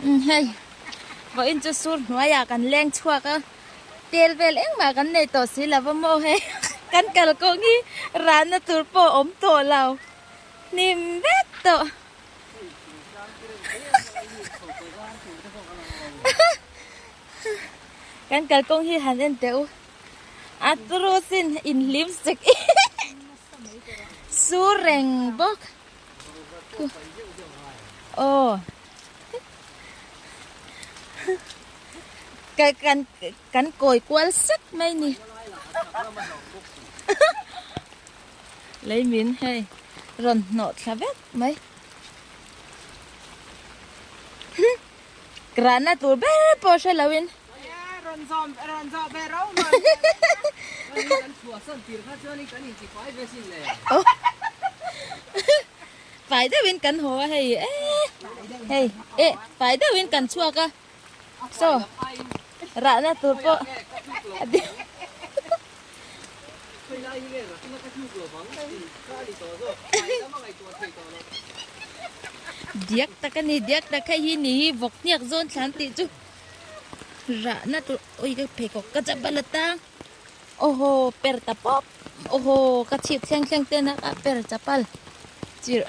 Umm hei vawiin chu sur hnuaiah kan leng chhuak a tel vel engmah kan nei tawh si lo va maw hei kan kalkawng hi rahna tur pawh a awm tawh lo hnim vek tawh. Kan kalkawng hi han en teh u a turu sin inhlim sek sur reng bawk. Aw ka kan kan kawi kual sek mai ni lei min hei rawn hnawh thla vek mai Grana tur ber pawh hre lo in. Fai deuh in kan haw a hei e hei e fai deuh in kan chhuak a saw rahna tur pawh a ding Diak tak a ni diak tak hei hi ni hi vawk hniak zawn thlan tih chu rahna tur ui ka pheikhawk ka chapal a tang aw haw per ta pawp aw haw ka chhip thleng thleng te na ka per chapal chirh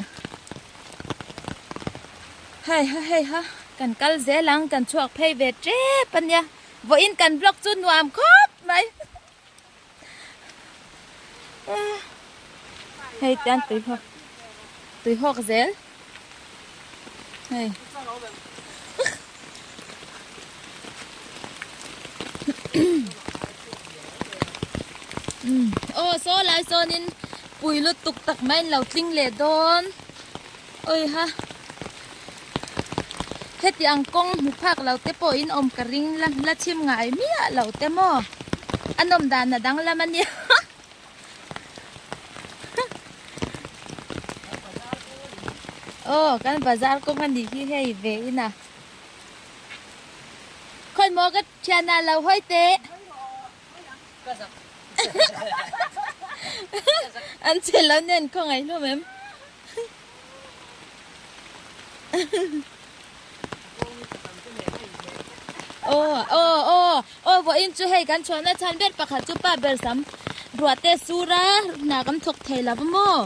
hei ha hei ha kan kal zel ang kan chhuak phei ve tep a nia vawiin kan vlog chu nuam khawp mai. Hei te an tui hawk tui hawk zel hei aw saw lai sawnin pui lutuk tak mai an lo tling leh dawn awi ha heti ang kawng hmu phak lo te pawh in awm ka ring la la chhim ngai miah lo te maw a nawm dan a danglam a nia aw kan bazar kawng a nih hi hei ve in a khawi maw ka thian ah lo hawi teh an che lo nen khawngaih hlawm em. Aw aw aw aw vawiin chu hei kan chhuahna chhan ber pakhat chu pa ber sam ruah te sur a hna kan thawk thei lo va maw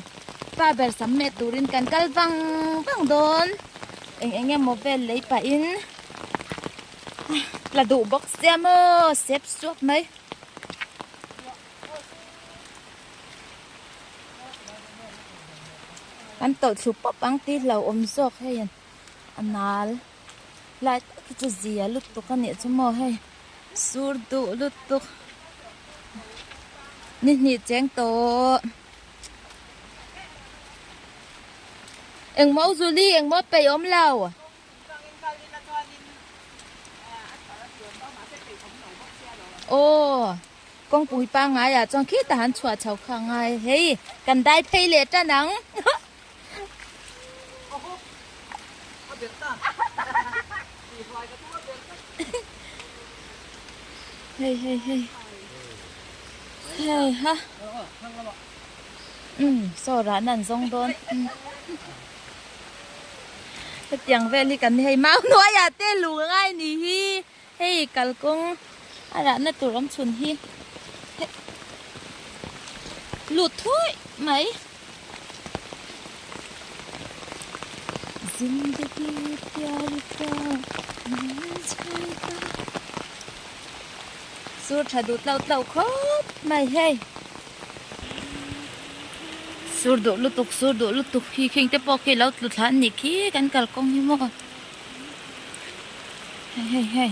pa ber sam meh turin kan kal vang vang dawn eng eng emaw vel lei pahin tla duh bawk sia maw sep suap mai. An tawlh thlu pawp ang tih hlauhawm zawk hei a nal lai tak hi chu zia lutuk a nih chu maw hei sur duh lutuk ni hnih cheng tawh engmaw Julie engmaw peih awm lo. Aw kawngpui pangngai ah chuan khitah an chhuah chho kha ngai hei kan dai phei leh tan ang hei hei hei hei ha um saw rahna an zawng dawn. Hetiang vel hi kan hei mau hnuaiah te lu ngai ni hi hei kalkawng a rahna tur awm chhun hi lut thui mai zindagi pyar ka sur tha duh tlo tlo khawp mai hei. Sur duh lutuk sur duh lutuk hi khing te pawh khi lo tlu thla an nih khi kan kalkawng hi maw hei hei hei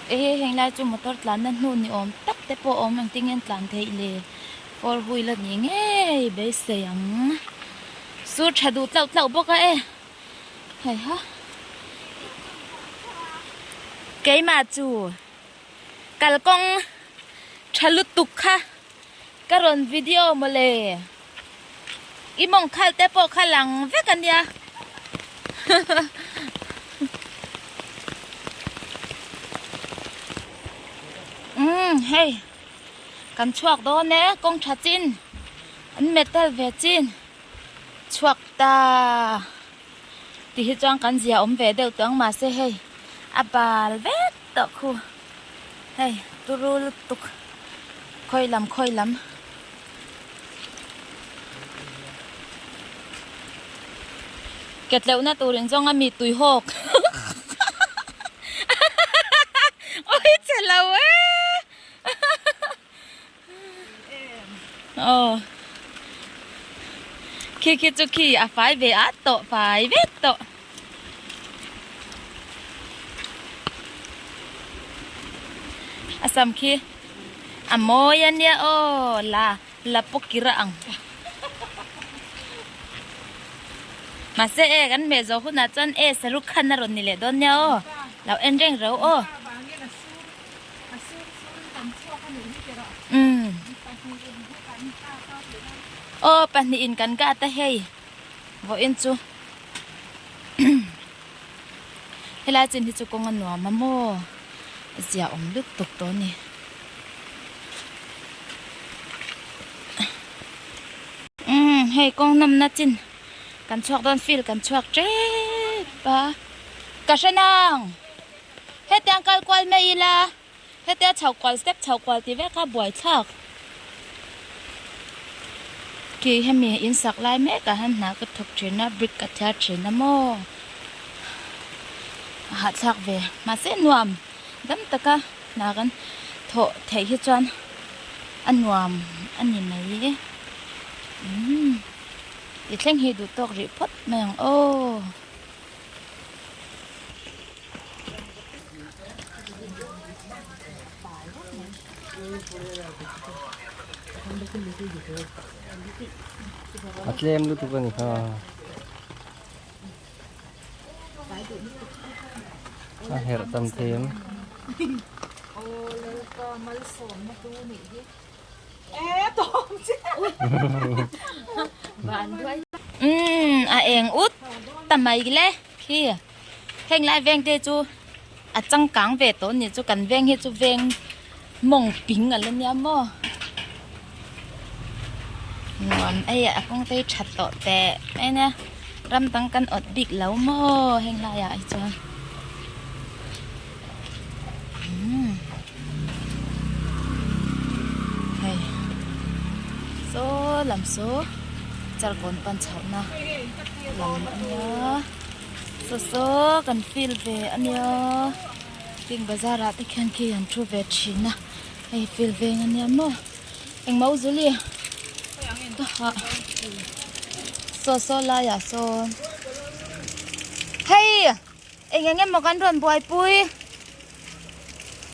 e heng lai chu motor tlan na hnu ni awm tak te pawh awm engtin nge an tlan theih le four wheel a ni ngei beisei ang sur tha duh tlauh tlauh bawk a e. Hei ha. Keimah chu kalkawng tha lutuk kha ka rawn video mawle. I mawng khal te pawh kha lang vek a nia. Umm hei kan chhuak dawn e kawng tha chin an metal ve chin. chhuak ta ti hi chuan kan zia awm ve deuh tawh ang mahse hei a bal vek tawh khu hei turu lutuk khawi lam khawi lam. Ke tleuhna tur in zawng a mi tui hawk awi che lo e aw khi khi chu khi a fai ve at tawh fai vek tawh. A sam khi a mawi a nia aw la la pawh kir a ang mahse e kan hmeh zawh hunah chuan e saruk khan a rawn ni leh dawn nia aw lo en reng reuh aw umm aw pahnihin kan gat a hei vawiin chu. Helai chin hi chu kawng a nuam a maw zia awm lutuk tawh a ni. Umm hei kawng nawmna chin kan chhuak dawn field kan chhuak tep a ka hre nang hetiang kal kual mai ila hetia chho kual step chho kual tih vek kha buaithlak khi hemi in sak lai mek ah hian hna ka thawk thin a brick ka thiar thin a maw a hahthlak ve mahse nuam dam taka hna kan thawh theih hi chuan a nuam a ni mai umm ti thleng hi duh tawk rih phawt mai ang aw. A tlem lutuk a ni kha. A herh tam thei em. Umm a eng ut ta mai le khi heng lai veng te chu a changkang ve tawh a ni chu kan veng hi chu veng mawng ping a la nia maw nuam hei a kawng te hi tha tawh teh mai ania ram dang kan awt bik lo maw heng laiah hi chuan. Hei saw lam saw charkawn pan chhohna lam a nia saw saw kan feel ve a nia tin bazar ah te khian khi an thu ve thin a hei feel veng a nia maw engmaw zuli ka hah saw saw laiah sawn hei. Eng eng emaw kan rawn buaipui.